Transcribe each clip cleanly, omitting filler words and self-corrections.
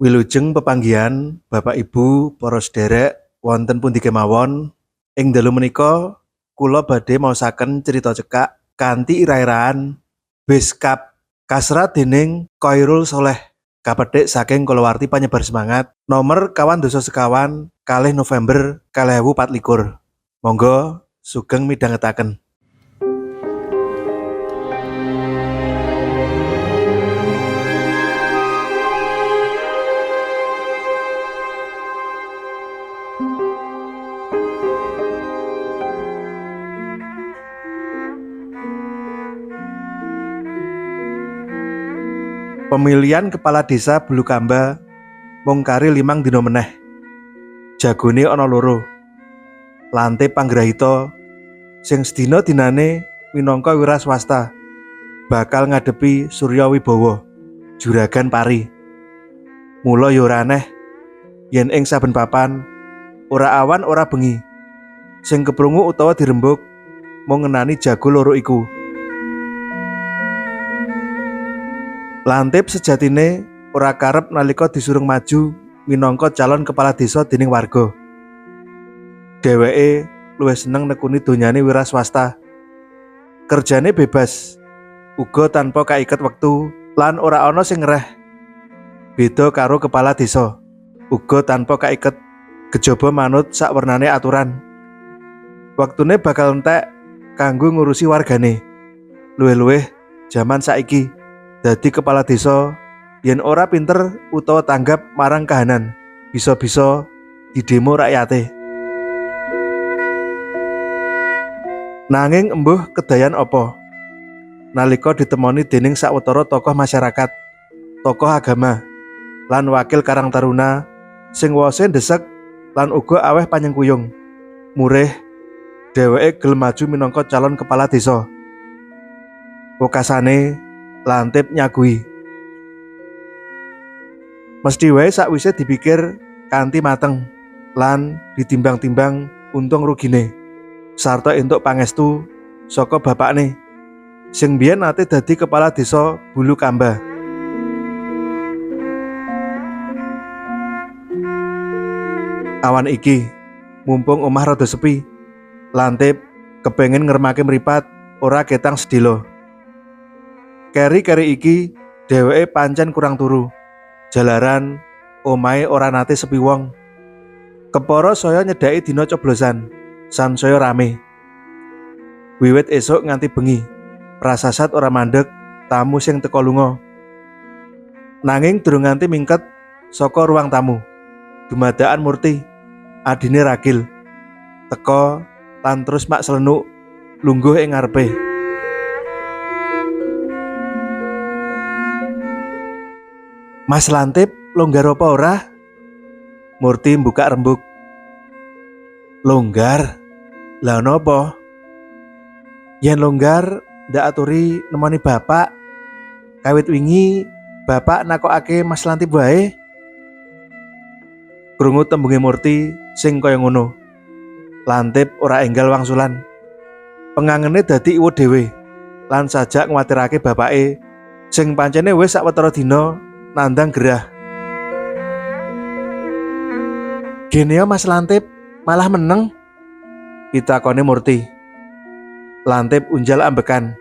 Wilujeng pepanggihan Bapak Ibu para sederek wonten pundi kemawon. Ing dalu menika kula badhe maosaken crita cekak kanthi ira-iraan Beskap kasrat dening Koirul Soleh kapethik saking kalawarti Panyebar Semangat nomor 24 2 November 2024. Monggo sugeng midhangetaken. Pemilihan kepala desa Bulukamba mung kari 5 dina meneh. Jagone ana loro. Lantip Panggrahita sing sedina dinane minangka wira swasta bakal ngadepi Surya Wibawa, juragan pari. Mula ya ora aneh yen ing saben papan ora awan ora bengi sing keprungu utawa dirembug mung ngenani jago loro iku. Lantip sejatine ora karep nalika disurung maju minangka calon kepala desa dening warga. Dheweke luwih seneng nekuni donyane wira swasta. Kerjane bebas, uga tanpa kaiket wektu lan ora ana sing ngereh. Beda karo kepala desa, uga tanpa kaiket kejaba manut sakwernane aturan. Wektune bakal entek kanggo ngurusi wargane. Luwih-luwih jaman saiki dadi kepala desa yen ora pinter utawa tanggap marang kahanan, bisa-bisa didemo rakyate. Nanging embuh kedayan apa nalika ditemoni dening sawetara tokoh masyarakat, tokoh agama, lan wakil Karang Taruna sing wose ndesek lan uga aweh panyengkuyung. Murih dheweke gelem maju minangka calon kepala desa. Wekasane Lantip nyagui. Mesti wae sakwise dipikir kanthi mateng lan ditimbang-timbang untung rugine sarta entuk pangestu saka bapakne sing biyen nate dadi kepala desa Bulukamba. Awan iki mumpung omah rada sepi, Lantip kepengin ngremake mripat ora ketang sedhela. Keri-keri iki dheweke pancen kurang turu. Jalaran omahe ora nate sepi wong. Kepara saya nyedhaki dina coblosan, sansaya rame. Wiwit esuk nganti bengi, prasasat ora mandeg tamu sing teka lunga. Nanging durung nganti mingket saka ruang tamu, dumadakan Murti, adine Ragil, teka lan terus mak selenuk lungguh ing ngarepe. Mas Lantip longgar apa ora? Murti mbuka rembug. Longgar? Lah ana apa? Yen longgar ndak aturi nemoni bapak. Kawit wingi bapak nakokake Mas Lantip wae. Krungu tembunge Murti sing kaya ngono. Lantip ora enggal wangsulan. Pengangene dadi iwo dhewe lan sajak nguwatirake bapake sing pancene wis sawetara dina nandang gerah. Geneo Mas Lantip malah meneng, pitakone Murti. Lantip unjal ambekan,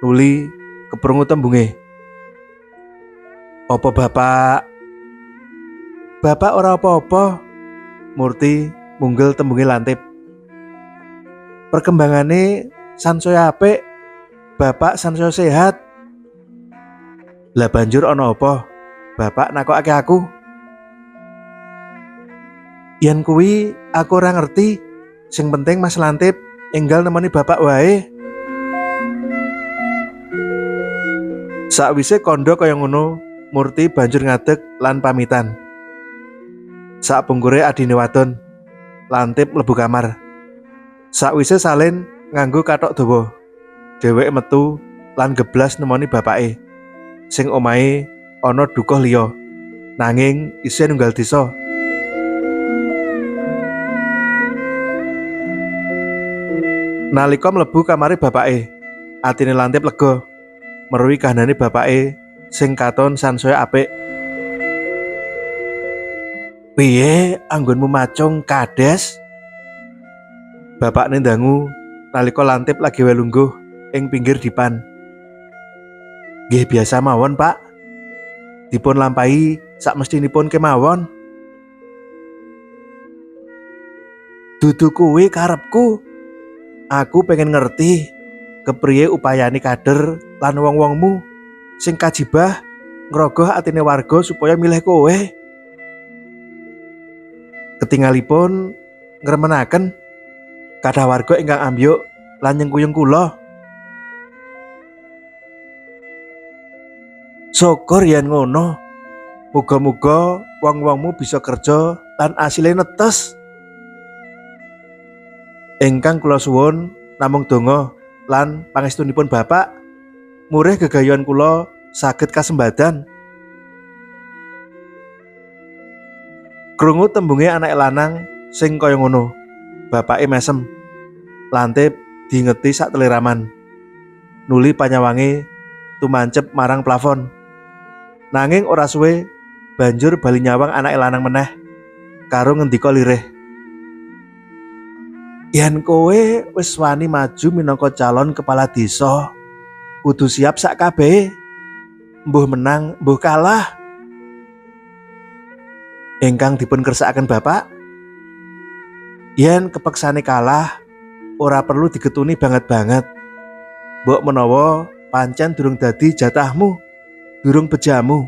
nuli keprungu tembunge. Apa bapak? Bapak ora apa-apa. Murti munggel tembunge Lantip. Perkembangane sansaya apik, bapak sansaya sehat. Lah banjur ana apa? Bapak nakokake aku. Yen kuwi aku ora ngerti. Sing penting Mas Lantip enggal nemoni bapak wae. Sakwise kandha kaya ngono, Murti banjur ngadeg lan pamitan. Sakpungkure adine wadon, Lantip mlebu kamar. Sakwise salin nganggo kathok dawa, dheweke metu lan geblas nemoni bapake sing omahe ana dukuh liya, nanging isih nunggal desa. Nalika mlebu kamare bapake, atine Lantip lega meruhi kahanane bapake sing katon sansaya apik. Piye anggonmu macung kades? Bapakne ndangu nalika Lantip lagi wae lungguh ing pinggir dipan. Nggih biasa mawon, Pak. Dipun lampahi sak mestinipun kemawon. Dudu kuwi karepku. Aku pengen ngerti kepriye upayane kader lan wong-wongmu sing kajibah ngrogoh atine warga supaya milih kowe. Ketingalipun ngremenaken kathah warga ingkang ambyuk lan nyengkuyung kula. Syukur yen ngono. Muga-muga wong-wongmu bisa kerja lan asile netes. Ingkang kula suwun namung donga lan pangestunipun Bapak murih gegayuhan kula saged kasembadan. Krungu tembunge anake lanang sing kaya ngono. Bapake mesem. Lantip diingeti sak teliraman. Nuli panyawange tumancep marang plafon. Nanging ora suwe banjur bali nyawang anake lanang meneh karo ngendika lirih. Yen kowe wis wani maju minangka calon kepala desa, kudu siap sak kabehe. Mbuh menang, mbuh kalah. Ingkang dipun kersakaken Bapak, yen kepeksane kalah, ora perlu digetuni banget-banget. Mbok menawa pancen durung dadi jatahmu, durung bejamu.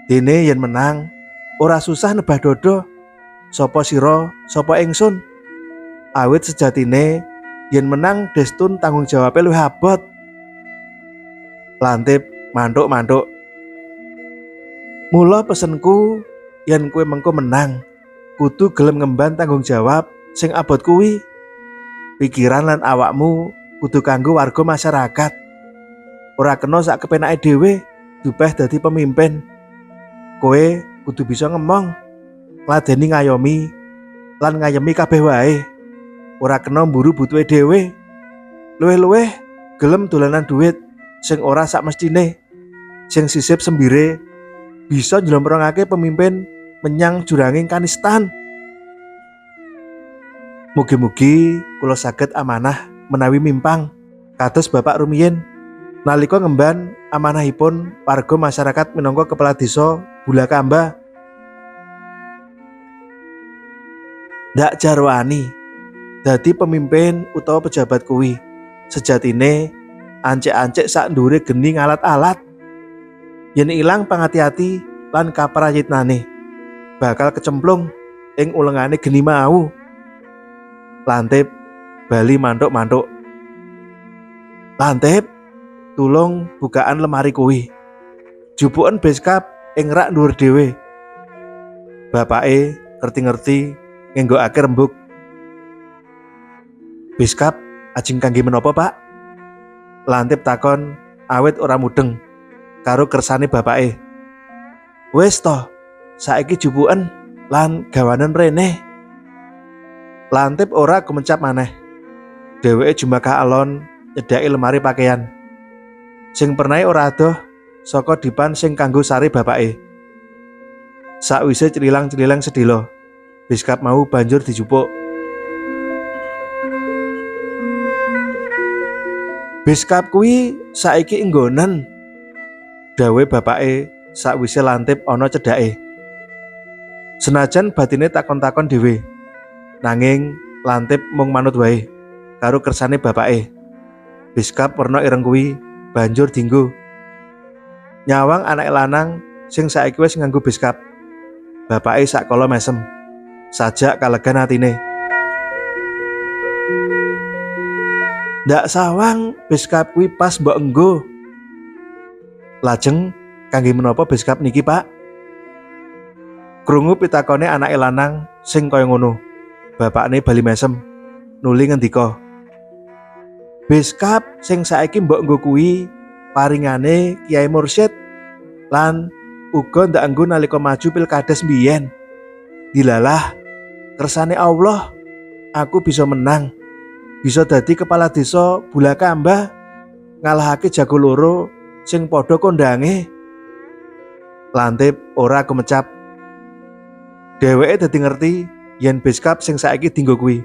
Dene yen menang, ora susah nebah dodo. Sapa sira, sapa ingsun. Awit sejatine yen menang destun tanggung jawabe luwih abot. Lantip manthuk-manthuk. Mula pesenku yen kowe mengko menang, kudu gelem ngemban tanggung jawab sing abot kuwi. Pikiran lan awakmu kudu kanggo warga masyarakat. Ora kena sak kepenake dhewe dupeh dadi pemimpin. Kowe kudu bisa ngemong, ngladeni ngayomi lan ngayemi kabeh wae. Ora kena mburu butuhe dhewe. Luwih-luwih gelem dolanan duit sing ora sak mestine, sing sisip sembire bisa njlomprongake pemimpin menyang juranging kanistan. Mugi-mugi kula saged amanah menawi mimpang kados Bapak rumiyin nalika ngemban amanahipun warga masyarakat minangka kepala desa Bulakamba. Ndak jarwani dadi pemimpin utawa pejabat kuwi sejatine ancek-ancek sak ndure geni ngalat-alat. Yen ilang pangati-ati lan kaprayitnane bakal kecemplung ing ulengane geni mau. Lantip bali manthuk-manthuk. Lantip, tulung bukaan lemari kuwi. Jupuken beskap ing rak dhuwur dhewe. Bapake ngerti-ngerti ngenggokake rembug. Beskap ajeng kangge menapa, Pak? Lantip takon awit ora mudeng karo kersane bapake. Wis toh, saiki jupuken lan gawanen rene. Lantip ora kumecap maneh. Dheweke jumakah alon nyedhaki lemari pakaian sing pernahe ora adoh saka dipan sing kanggo sare bapake. Sakwise celilang-celilang sedhela, beskap mau banjur dijupuk. Beskap kuwi saiki enggonen, dawuhe bapake sakwise Lantip ana cedhake. Senajan batine takon-takon dhewe, nanging Lantip mung manut wae karo kersane bapake. Beskap werna ireng kuwi banjur dinggo. Nyawang anake lanang sing saiki wis nganggo beskap. Bapake sakala mesem, sajak kalegan atine. Ndak sawang beskap kuwi pas mbok enggo. Lajeng kangge menapa beskap niki, Pak? Krungu pitakone anake lanang sing kaya ngono. Bapakne bali mesem, nuli ngendika, "Beskap sing saiki mbok nggo kuwi paringane Kiai Mursyid lan uga ndak nggo nalika maju pilkades mbiyen. Dilalah kersane Allah aku bisa menang, bisa dadi kepala desa Bulakamba, ngalahake jago loro sing padha kondange." Lantip ora kumecap. Dheweke dadi ngerti yen beskap sing saiki dinggo kuwi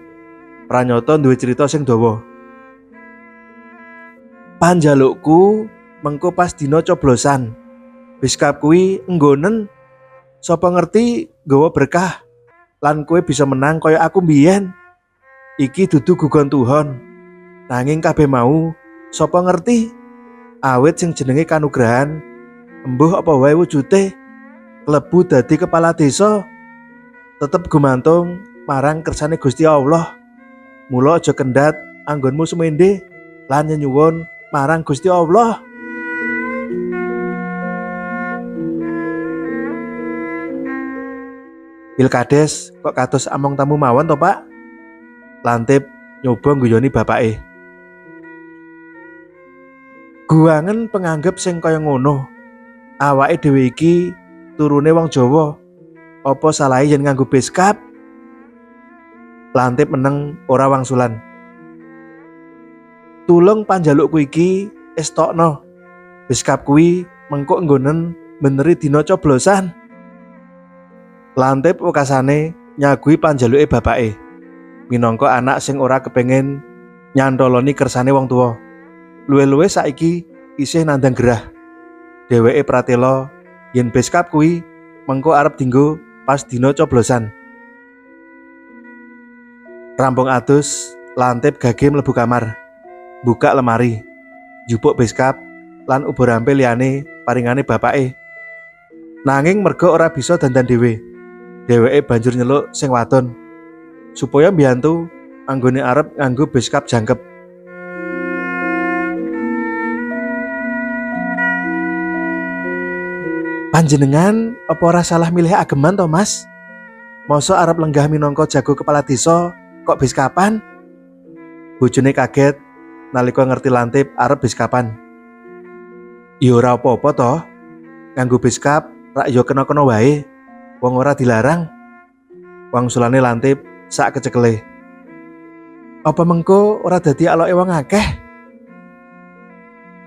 pranyata duwe crita sing dawa. Panjalukku mengko pas dina coblosan. Beskap kuwi enggonen sapa ngerti nggawa berkah lan kowe bisa menang kaya aku mbiyen. Iki dudu gugon Tuhon. Nanging kabeh mau sapa ngerti awit sing jenenge kanugrahan embuh apa wae wujude klebu dadi kepala desa tetep gumantung marang kersane Gusti Allah. Mula aja kendhat anggonmu sumende lan nyenyuwun marang Gusti Allah. Pilkades kok kados among tamu mawon to, Pak? Lantip nyoba ngguyoni bapake. Guwangen penganggep sing kaya ngono. Awake dhewe iki turune wong Jawa. Apa salahe yen nganggo beskap? Lantip meneng ora wangsulan. Tulung panjalukku iki estokno. Beskap kuwi mengko enggonen beneri dina coblosan. Lantip wekasane nyagui panjaluke bapake. Minangka anak sing ora kepengin nyantoloni kersane wong tuwa. Luwih-luwih saiki isih nandhang gerah. Dheweke pratela yen beskap kuwi mengko arep dinggo pas dina coblosan. Rampung adus, Lantip gage mlebu kamar. Buka lemari, njupuk beskap lan uba rampe liyane paringane bapake. Nanging merga ora bisa dandan dhewe, dheweke banjur nyeluk sing wadon supaya mbiyantu anggone arep nganggo beskap jangkep. Panjenengan apa ora salah milih ageman to, Mas? Mosok arep lenggah minangka jago kepala desa kok beskapan? Bojone kaget nalika ngerti Lantip arep beskapan. Ya ora apa-apa to. Nganggo beskap rak ya kena-kena wae. Wong ora dilarang. Wangsulane Lantip sak kecekele. Apa mengko ora dadi aloke wong akeh?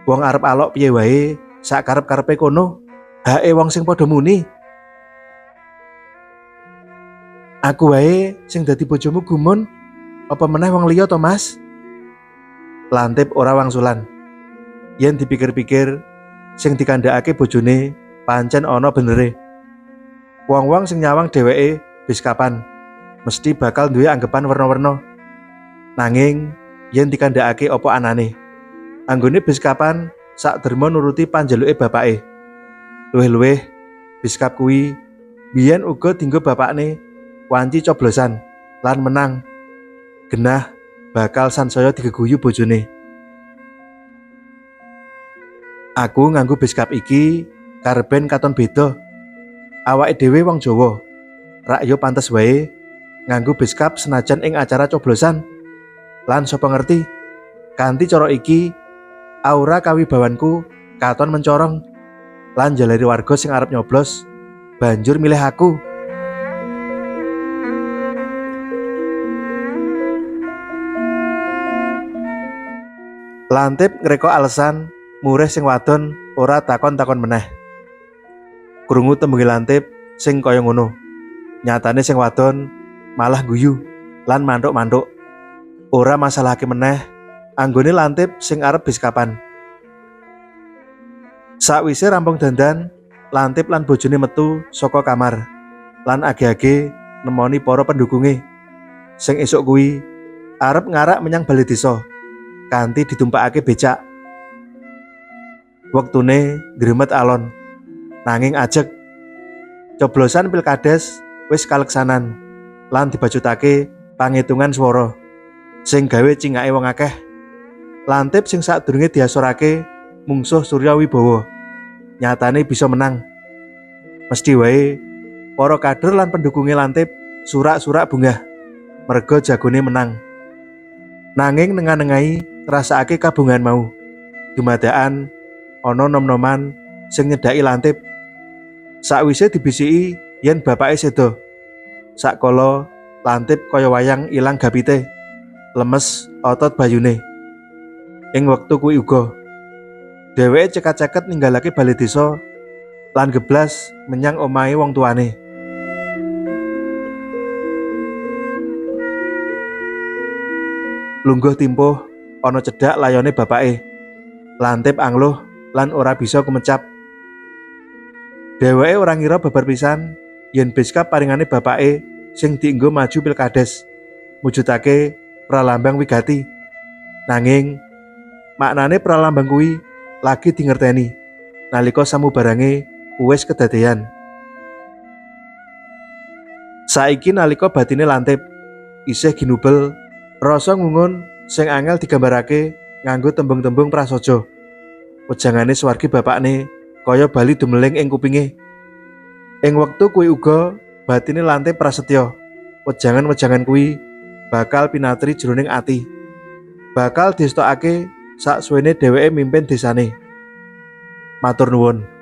Wong arep alok piye wae sak karep-karepe kono. Hake wong sing padha muni. Aku wae sing dadi bojomu gumun, apa meneh wong liya to, Mas? Lantip ora wangsulan. Yen dipikir-pikir, sing dikandhakake bojone pancen ana benere. Wong-wong sing nyawang dheweke beskapan mesti bakal duwe anggepan werna-werna. Nanging yen dikandhakake apa anane, anggone beskapan sak derma nuruti panjaluke bapake. Luwih-luwih beskap kuwi biyen uga dinggo bapakne wanci coblosan lan menang. Genah bakal sansaya digeguyu bojone. Aku nganggo beskap iki karben katon beda. Awake dhewe wong Jawa, rak yo pantes wae nganggo beskap senajan ing acara coblosan. Lan sapa ngerti, kanthi cara iki aura kawibawanku katon mencorong lan njalari warga sing arep nyoblos banjur milih aku. Lantip ngreka alasan murih sing wadon ora takon-takon meneh. Krungu tembunge Lantip sing kaya ngono. Nyatane sing wadon malah guyu lan manthuk-manthuk. Ora masalahake meneh anggone Lantip sing arep beskapan. Sakwise rampung dandan, Lantip lan bojone metu saka kamar lan age-age nemoni para pendukunge sing esuk kuwi arep ngarak menyang bale desa kanthi ditumpakake becak. Wektune gremet alon nanging ajeg. Coblosan pilkades wis kaleksanan lan dibacutake pangitungan swara sing gawe cingake wong akeh. Lantip sing sadurunge diasorake mungsuh Surya Wibowo nyatane bisa menang. Mesti wae para kader lan pendukunge Lantip surak-surak bungah merga jagone menang. Nanging nengah-nengahi ngrasakake kabungan mau. Dumadakan ana nom-noman sing nyedhaki Lantip. Sakwise dibisiki yen bapake sedo. Sakala Lantip kaya wayang ilang gapite, lemes otot bayune. Ing wektu kuwi uga dheweke cekat-ceket ninggalake bale desa lan geblas menyang omahe wong tuane. Lungguh timpuh ana cedhak layone bapake. Lantip angluh lan ora bisa kumecap. Dheweke ora ngira babar pisan yen beskap paringane bapake sing dienggo maju pilkades mujudake pralambang wigati. Nanging maknane pralambang kuwi lagi dingerteni nalika samubarange wis kedadeyan. Saiki nalika batine Lantip isih ginubel rasa ngungun sing angel digambarake nganggo tembung-tembung prasaja. Wejangane swargi bapakne kaya bali dumeling ing kupinge. Ing wektu kuwi uga batine Lantip prasetya. Wejangan-wejangan kuwi bakal pinatri jroning ati. Bakal diestokake saksuwene dheweke mimpin desane. Matur nuwun.